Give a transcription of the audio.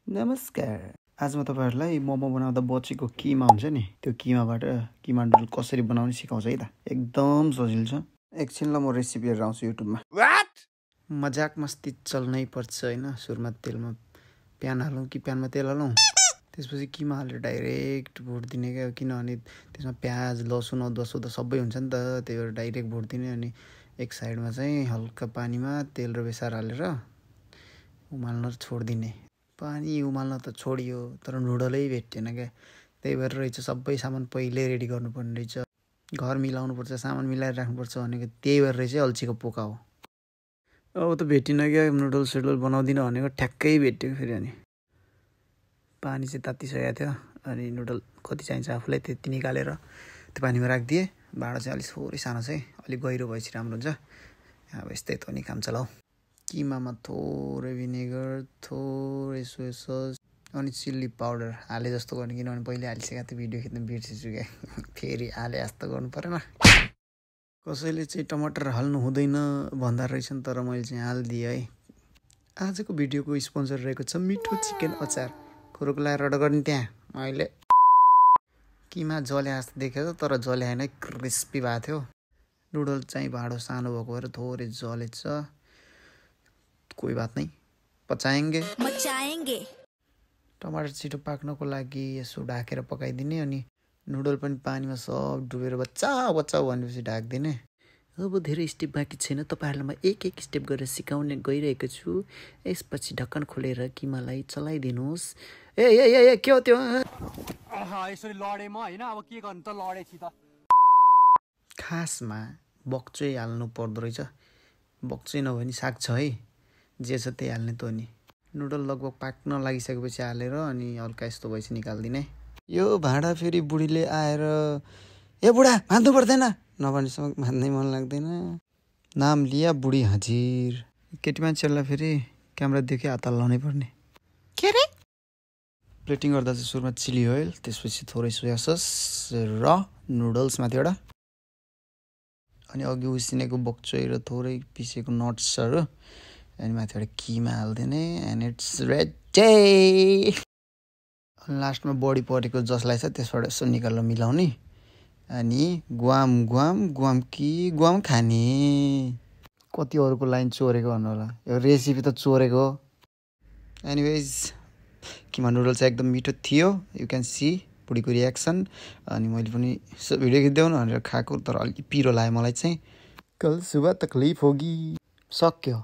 नमस्कार। आज म तपाईहरुलाई मोमो बनाउँदा बचेको किमा हुन्छ नि त्यो किमाबाट किमा नुडल कसरी बनाउने सिकाउँछु है त। एकदम सजिलो छ। एकछिनलाई म रेसिपी हेरेर आउँछु युट्युबमा। व्हाट? मजाक मस्ती चल्नै पर्छ हैन। सुरुमा तेलमा प्यान हालौं कि प्यानमा तेल हालौं। त्यसपछि किमा हालेर डाइरेक्ट भुट्दिने के किनभने त्यसमा प्याज लसुन अदुवा सदुवा सबै हुन्छ नि त। त्यही भएर डाइरेक्ट भुट्दिने अनि एक साइडमा चाहिँ हल्का पानीमा तेल र बेसार हालेर उमाल्न छोड्दिने। पानी उमाल्न त छोडियो तर नुडलै भेटेन क्या। त्यही भएर रहेछ सबै सामान पहिल्यै रेडी गर्नुपर्ने रहेछ। घर मिलाउनु पर्छ, सामान मिलाएर राख्नुपर्छ भनेको त्यही भएर रहेछ अल्छीको पोका हो। अब त भेटिन क्या नुडल सुडल बनाउँदिन भनेको ठ्याक्कै भेट्यो फेरि अनि। पानी चाहिँ तातिसकेको थियो अनि नुडल कति चाहिन्छ आफूलाई त्यति निकालेर त्यो पानीमा राखिदिए। भाँडा चाहिँ अलिक थोरै सानो छ है, अलिक गहिरो भएपछि राम्रो हुन्छ। अब यस्तै त नि काम चलाऊ। किमामा थोरै भिनेगर, थोरै सोया सस अनि चिल्ली पाउडर हाले जस्तो गर्ने किनभने पहिले हालिसकेको थियो भिडियो खिच्न बिर्सेछु क्या। फेरि हाले जस्तो गर्नु परेन। कसैले चाहिँ टमाटर हाल्नु हुँदैन भन्दा रहेछन् तर मैले चाहिँ हालिदिएँ है। आजको भिडियोको स्पोन्सर रहेको छ मिठो चिकन अचार। खुरुक लाएर अर्डर गर्ने त्यहाँ मैले किमा जले जस्तो देखेको तर जले हैन, क्रिस्पी भएको थियो। नुडल चाहिँ भाँडो सानो भएको भएर थोरै जलेछ। कोही बात नहीं, पचाएंगे मचाएंगे। टमाटर छिटो पाक्नको लागि यसो ढाकेर पकाइदिने अनि नुडल पनि पानीमा सब डुबेर बच्चा बच्चा भनेपछि ढाक्दिने। अब धेरै स्टेप बाँकी छैन, तपाईहरुलाई म एक एक स्टेप गरेर सिकाउने गइरहेको छु। यसपछि ढक्कन खोलेर किमालाई चलाइदिनुस्। ए ए ए के हो त्यो? यसरी लडे म हैन, अब के गर्नु त लडेछि त। खासमा बक्चै हाल्नु पर्दो रहेछ। बक्चै नभए नि साग छ है, जे छ त्यही हाल्ने त नि। नुडल लगभग पाक्न लागिसकेपछि हालेर अनि हल्का यस्तो भएपछि निकाल्दिने। यो भाँडा फेरि बुढीले आएर ए बुढा भान्नु पर्दैन नभनेसम्म भान्नै मन लाग्दैन। नाम लिया बुढी हाजिर। केटी मान्छेहरूलाई फेरि क्यामेरा देखि हात हल्लाउनै पर्ने। के रे? प्लेटिङ गर्दा चाहिँ सुरुमा चिली ओइल, त्यसपछि थोरै सोया सस र नुडल्स माथिबाट अनि अघि उसिनेको बक्चै र थोरै पिसेको नट्सहरू अनि माथिबाट किमा हाल्दिने एन्ड इट्स रेडी। लास्टमा बडी परेको जसलाई छ त्यसबाट यसो निकालेर मिलाउने अनि गुवाम गुवाम गुवाम कि गुवाम खाने। कति अरूको लाइन चोरेको भन्नु होला, यो रेसिपी त चोरेको हो। एनिवेज किमा नुडल चाहिँ एकदम मिठो थियो। यु क्यान सी बुढीको रियाक्सन। अनि मैले पनि भिडियो खिच्देऊ भनेर खाएको तर अलिक पिरो लाग्यो मलाई चाहिँ। कल सुबह तकलिफ होगी। सक्यो।